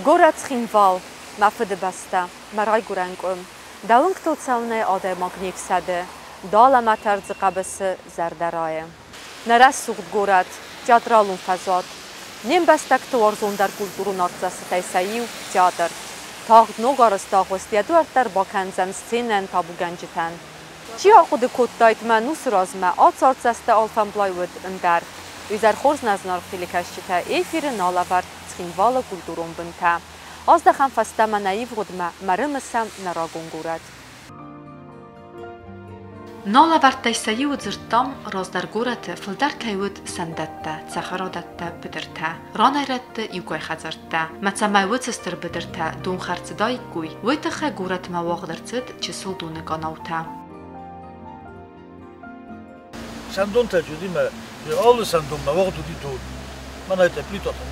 Горӕт Цхинвал, мӕ фыдыбӕстӕ, мӕ райгуырӕн къуым. Дӕ уынгтыл цӕуынӕй адӕймаг не фсӕды, дӕлӕмӕ тӕрдзы хъӕбысы зӕрдӕ райы. Нӕ рӕсугъд горӕт, театралон фӕзуат. Не мбӕстӕгты уарзондӕр культурон артдзӕстытӕй сӕ иу – театр. Тагъд ног арӕзт агъуыст йӕ дуӕрттӕ ӕрбакӕндзӕн сценӕйӕн табугӕнджытӕн. Чи ахъуыды кодтаид, мӕ ӕнусы размӕ ацы артдзӕсты алфӕмблай уыд ӕндӕр. Изӕр хорз нӕ зынаргъ телекӕсджытӕ, эфиры нал ӕвӕрд Цхинвалы культурон бынтӕ. Аздӕхӕм фӕстӕмӕ нӕ ивгъуыдмӕ, мӕ рымысӕм нӕ рагон горӕт. Нал ӕвӕрдтӕй сӕ иуы дзырдтам, раздӕр горӕты фылдӕр кӕй уыд сӕндӕттӕ, цӕхӕрадӕттӕ, быдыртӕ, ранӕй-рӕтты иугай хӕдзӕрттӕ. Мӕ цӕмӕй уыцы стыр быдыртӕ донхӕр цыдаиккой, уый тыххӕй горӕтмӕ уагъд ӕрцыд чысыл доны къанаутӕ. Сӕндонтӕ уыди мӕ алы сӕндонмӕ уагъд уыди дон. Мӕнӕ это плитатӕ.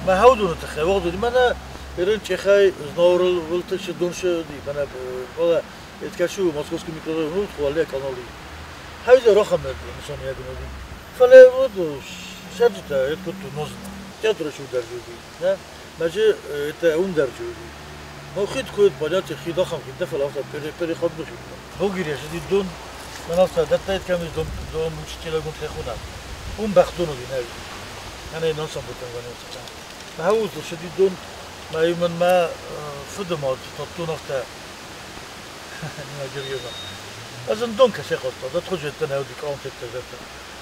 Мӕ хӕудоны тыххӕй уагъд уыди. Мӕнӕ ерын Чехӕй Знауырыл уылты цы дон уыди, мӕнӕ фӕлӕ это кӕсы Московский микрорайон уыд, хуаллӕ канали. Хӕйдзӕ рахӕмӕ нысаниаг уыди. Фӕлӕ вот сӕрджытӕ это куыд нозна. Театры шудар уыди. Да? Мӕ это ундар уыди. Ну, хид куыд, понятие, хид ахӕм хид, да, фӕлӕ афтӕ переход хид. Богире жди дон, мӕн дӕттӕйт кӕм дон, дон учителягон хехуна. Ум бӕхдон уыди нӕ. Ӕнӕ нансамбутан ванётса. Мӕ хӕуыл шди дон, мӕ юман мӕ фыды мад таттон афтӕ. Нина Георгиевна. Ӕз ын дон кӕсе хъуыдта, да тхуджеттӕ нӕ уыди къаунтеттӕ зӕрдӕ.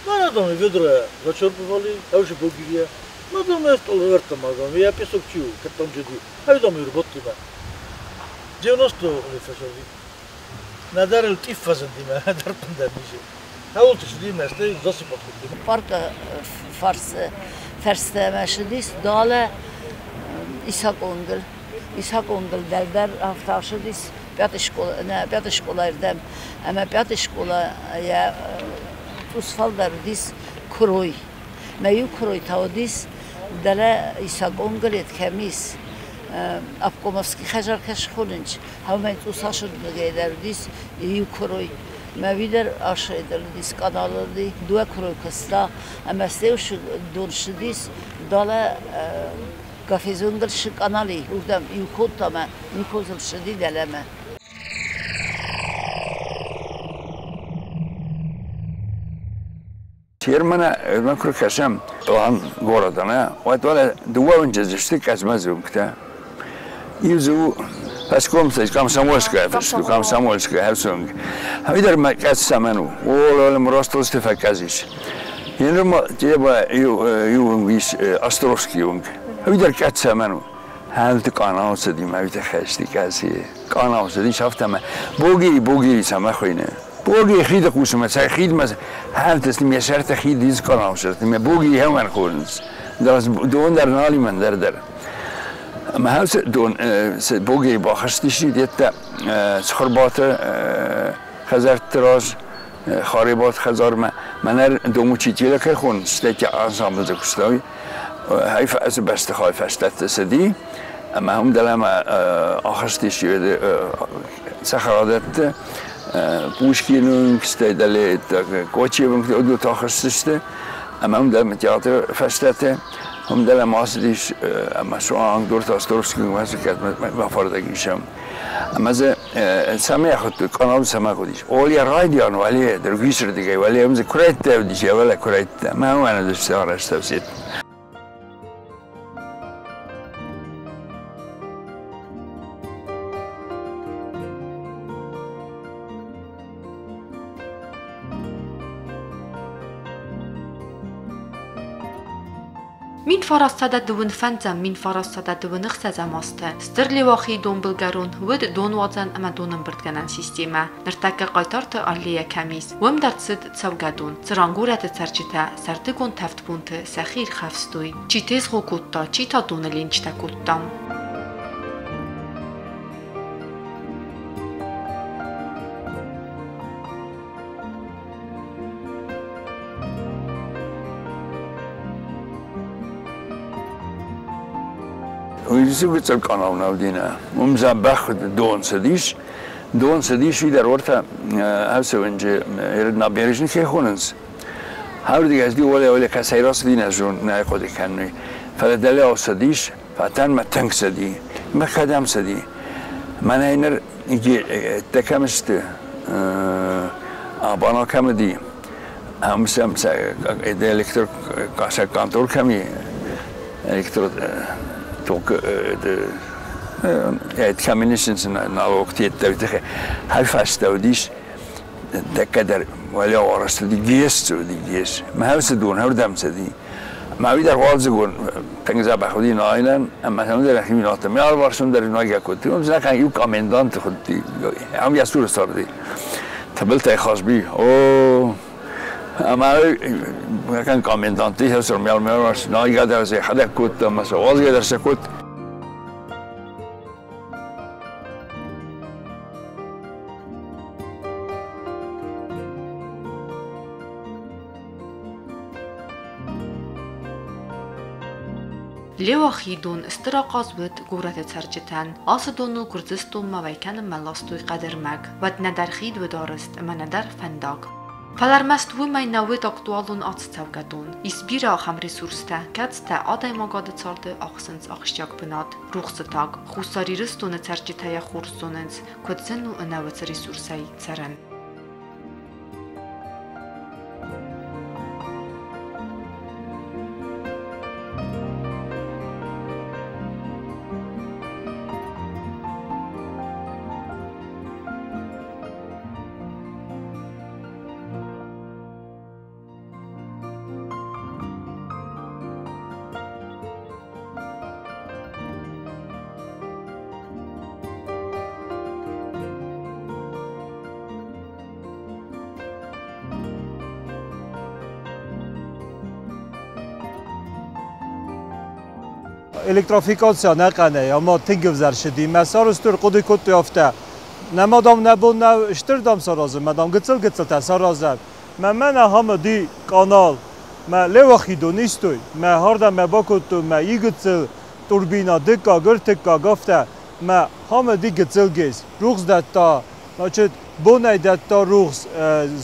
Мӕнӕ дон ведра зачерпывали, ӕвзы Богирия. Ма дон ме стъол ӕвӕрдта ма дон, я песок чиу, кӕд там джеди. Ӕй дон ми рботтимӕ. 90 фӕсӕрди. Нӕдӕр ыл тъиф фӕзынди мӕ, нӕдӕр пындӕр ницы. Хӕуылты цыди мӕ, стӕй засыпать кодтой. Паркы фарсы фӕрстӕмӕ шыдис далӕ Исаконгыл. Исаконгыл дӕлдӕр афтӕ ашыдис пятый школа, нӕ, пятый школайы рдӕм. Ӕмӕ пятый школайӕ цъус фалдӕр уыдис куырой. Мӕ иу куырой та уыдис дӕлӕ Исаконгыл кӕм ис, обкомовский хӕдзар кӕс хонынц, ӕмӕ цъус ашырдыгӕй дӕр уыдис иу куырой. Мӕ уый дӕр ашайдӕр уыдис каналы дыууӕ куырой куыста, ӕмӕ стӕй дон ссыдис далӕ Гафезонгыл шы канали, уырдӕм иу кодта мӕ Никозыл ссыди дӕлӕмӕ. Теперь мы кӕсӕм план города, нӕ? Уӕд уӕлӕ дыууӕ уынджы сты къӕдзмӕдз уынгтӕ. Иу дзы у Фӕскомцӕй Комсомольская фыст у, Комсомольская хӕрзуынг. Уый дӕр мӕ къӕдз цӕмӕн у? О, Ростовсты фӕкъӕдз ис. Еныр ма теба иу уынг ис, Островский уынг. Уый дӕр къӕдз цӕмӕн у? Хӕлты къанау цыди мӕ уый тыххӕй сты къӕдзы. Къанау цыдис афтӕ мӕ Богири, Богири цӕмӕ хуыйны? Боги хиды хъусынмӕ, цӕй хидмӕ хӕлтыс ме сӕрты хид ис къанау сӕрты, ме Боги хӕмӕн хонынц. Дон дӕр нал и мӕн дӕр дӕр. Ӕмӕ хӕлцы дон Богийы бахызтис деттӕ Цхуырбаты хӕдзӕртты раз, Харебат хӕдзармӕ. Мӕнӕ дом учителя кӕй хонынц, стӕй ансамблы куыстой. Хай ацы бӕстыхай фӕстӕтты цыди, ӕмӕ уым дӕлӕмӕ ахызтис цӕхӕрадӕтты Пушкины уынг, стӕй дӕле Кочиевы уынг уыдот ахызтысты, ӕмӕ уым дӕлӕмӕ театры фӕстӕты, уым дӕлӕмӕ ацыдис ӕмӕ суанг Дорты Островскийы уынгмӕ бафардӕг ис ӕм. Ӕмӕ дзы цӕмӕй ахуыдтой, къанау цӕмӕ хъуыдис. Оля райдиан уӕле, дыргуисырдыгӕй уӕле, уым дзы куырӕйттӕ уыдис, йӕ уӕлӕ куырӕйттӕ. Мӕ уымӕн уыдысты арӕзт ӕфсет. 1925 1926 азты Стыр Леуахийы донбылгӕрон уыд донуадзӕн ӕмӕ донӕмбырдгӕнӕн системӕ. Ныртӕккӕ Хъайтарты аллейӕ кӕм ис, уым дӕр цыд цӕугӕдон, цыран горӕты цӕрджытӕ сӕрдыгон тӕвд бонты сӕхи ирхӕфстой. Чи тезгъо кодта, чи та доны ленчытӕ кодта. Уый къанау нӕ уыди, нӕ. Уым дзӕбӕх дон цыдис. Дон цыдис, уый дӕр уӕртӕ ацы уынджы набережный кӕй хонынц. Хӕрдигӕ ди уӕле уӕле кӕцӕй рацыди, нӕ зон, нӕ хъуыды кӕнын. Фӕлӕ дӕле цыдис, Фатӕнмӕ тынг цыди, мӕ кӕдӕм цыди. Мӕнӕй ныр кӕм сты, абана кӕм уыди, ам сӕм электроконтор кӕм и, электроток кӕм налог теттӕ, хӕлфӕстӕ уыдис, тӕккӕ дӕр уӕлиау арӕзт уыди, ГЭС уыди, ГЭС. Мӕ хӕусы дон хӕрдӕм цыди. Мӕ уый дӕр уалдзыгон тынг дзӕбӕх уыди найынӕн, ӕмӕ сӕм дӕр ӕхи минатӕ. Мӕ алыварсон дӕр найгӕ кодтой. Уым знакӕн иу комендант хуыдти, ам йӕ цуры царди. Тыбылтӕй Хазби. О, ӕмӕ кӕн комендант хӕсыр мӕ найгӕ дӕр сӕ кодта, ӕмӕ сӕ уадзгӕ дӕр сӕ кодта. Леуахийы дон стыр ахъаз уыд горӕты цӕрджытӕн. Ацы доныл Гуырдзыстонмӕ уӕй кӕнынмӕ ластой хъӕдӕрмӕг. Уӕд нӕдӕр хид уыд арӕзт ӕмӕ нӕдӕр фӕндаг. Фӕлӕ ӕрмӕст уымӕй нӕ уыд актуалон ацы цӕугӕдон. Ис бирӕ ахӕм ресурстӕ, кӕцытӕ адӕймагады царды ахсынц ахсджиаг бынат. Рухсы таг Хуссар Ирыстоны цӕрджытӕ йӕ хорз зонынц, куыд зын у ӕнӕ уыцы ресурсӕй цӕрын. Электрификация нӕхъӕнӕй ӕмӕ тынг ӕвзӕр сыди. Мӕ сӕрыстыр хъуыды кодтой афтӕ. Нӕма дам нӕ бон нӕ стыр дам саразын, мӕ дам гыццыл-гыццылтӕ саразӕм. Мӕ мӕн ахӕм уыди канал. Мӕ Леуахи дон истой, мӕ хӕрдӕм мӕ бакодтой, мӕ и гыццыл турбина, дыккаг, ӕртыккаг, афтӕ. Мӕ хам уыди гыццыл ГЭС. Рухс дӕтта, значит, бонӕй дӕтта рухс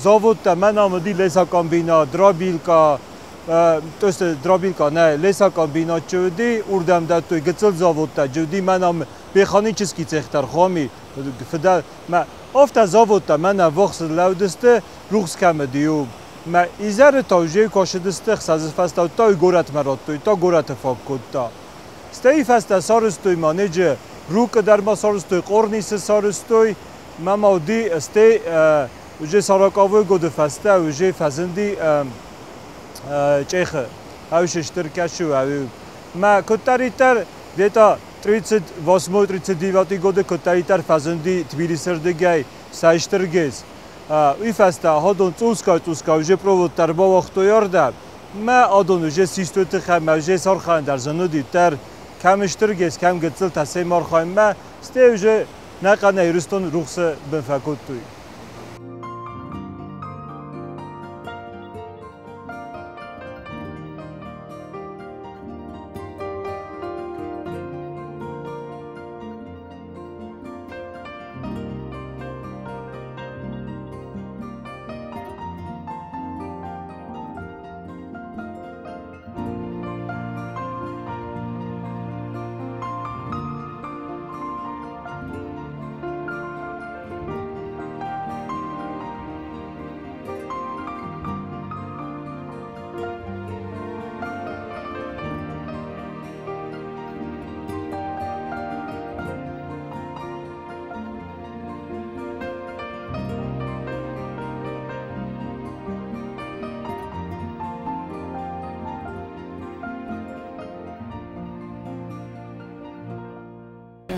заводтӕ, мӕн ам уыди лесокомбинат, дробилка, то есть дробилка, нӕ, лесокомбинат чи уыди, уырдӕм дӕттой гыццыл заводтӕ, чи уыди мӕн ам механический цех дӕр хами, фыдӕл, мӕ афтӕ заводтӕ мӕн ӕввахс лӕудысты, рухс кӕм уыди, уым. Мӕ изӕры та уже косыдысты, ӕхсӕзы фӕстӕ та горӕтмӕ радтой, та горӕты фаг кодта. Стӕй фӕстӕ сарӕзтой манеджы, Рукъы дӕр ма сарӕзтой, Хъорнисы сарӕзтой, мӕ ма уыди, стӕй уже сороковой годы фӕстӕ уже фӕзынди Чъехы. Ӕвсе стыр кӕсы ӕви. Мӕ куыддӕриддӕр где-то 38-39 годы куыддӕриддӕр фӕзынди Тбилисы рдыгӕй сӕ стыр ГЭС. Уый фӕстӕ адон цъусгай-цъусгай уже провод дӕр бауагътой ардӕм. Мӕ адон уже систой тыхӕй, мӕ уже сархайын дӕр зын уыди дӕр. Кӕм стыр ГЭС, кӕм гыццыл тасӕй архайынмӕ, стӕй уже нӕхъӕнӕй Ирыстон рухсы бын фӕкодтой.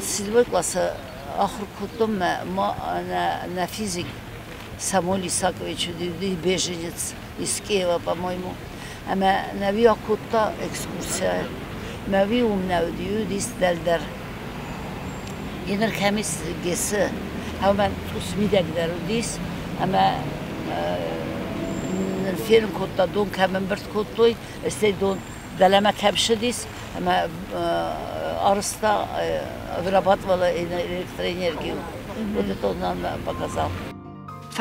Седьмой классы ахуыр кодтон мӕ нӕ физик Самуил Исакович уыди беженец из Киева, по-моему. Ӕмӕ нӕ уый акодта экскурсияйы. Мӕ уый уым нӕ уыди, уыдис дӕлдӕр. Еныр кӕм ис ГЭС-ы, ӕмӕ цъус мидӕгдӕр уыдис, ӕмӕ нын фенын кодта, дон кӕм ӕмбырд кодтой, стӕй дон дӕлӕмӕ кӕм ссыдис, ӕмӕ арызта, вырабатывала электроэнергию. Вот это он нам показал.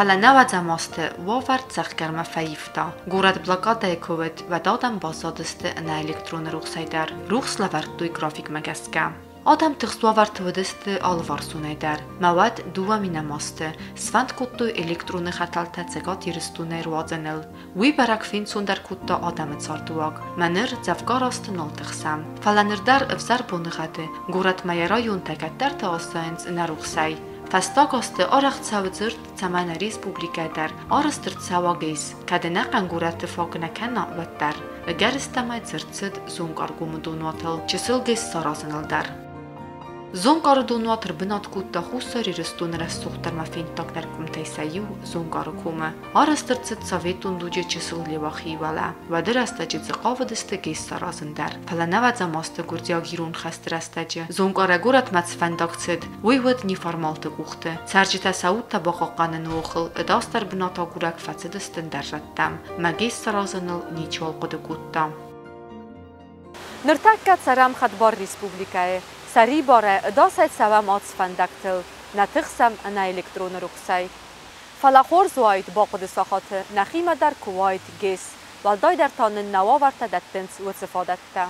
Фӕлӕ нӕуӕдзӕм азты уавӕр цӕхгӕрмӕ фӕивта. Горӕт блокадӕйы куы уыд, уӕд адӕм баззадысты ӕнӕ электроны рухсӕй дӕр. Рухс лӕвӕрдтой графикмӕ гӕсгӕ. Адӕм тыхст уавӕрты уыдысты алыварсонӕй дӕр. Мӕ уӕд 2000 азты сфӕнд кодтой электроны хӕтӕлтӕ Цӕгат Ирыстонӕй руадзыныл. Уый бӕрӕг фенцондӕр кодта адӕмы цардыуаг. Мӕ ныр дзӕвгар азты нал тыхсӕм. Фӕлӕ ныр дӕр ӕвзӕр боныгъӕды горӕтмӕ йӕ районтӕ кӕддӕрты асайынц ӕнӕрухсӕй. Фӕстаг азты арӕх цӕуы дзырд, цӕмӕй нӕ республикӕ дӕр арӕзт ӕрцӕуа ГЭС, кӕд ӕнӕхъӕн горӕты фаг нӕ кӕна, уӕддӕр. Ӕгӕрыстӕмӕй дзырд цыд Зонкъаргомы донуатыл чысыл ГЭС саразыныл дӕр. Зонкъары донуат ӕрбынат кодта Хуссар Ирыстоны рӕсугъддӕр ӕмӕ фенддагдӕр къуымтӕй сӕ иу Зонкъары комы. Арӕзт ӕрцыд советон дуджы чысыл Леуахийы уӕлӕ. Уӕды рӕстӕджы дзы хъавыдысты ГЭС саразын дӕр. Фӕлӕ нӕуӕдзӕм азты гуырдзиаг-ирон хӕсты рӕстӕджы Зонкъарӕй горӕтмӕ цы фӕндаг цыд, уый уыд неформалты къухты. Цӕрджытӕ сӕ удтӕ бахъахъхъӕныны охыл ӕдасдӕр бынат агурӕг фӕцыдысты ӕндӕр рӕттӕм. Мӕ ГЭС саразыныл ничиуал хъуыды кодта. Ныртӕккӕ цӕрӕм хӕдбар республикӕйы. Сӕрибарӕй, ӕдасӕй цӕуӕм ацы фӕндӕгтыл, нӕ тыхсӕм ӕнӕ электроны рухсӕй. Фӕлӕ хорз уаид бахъуыды сахаты, нӕхимӕ дӕр куы уаид ГЭС, уӕлдайдӕр та нын нӕ уавӕртӕ дӕттынц уыцы фадӕттӕ.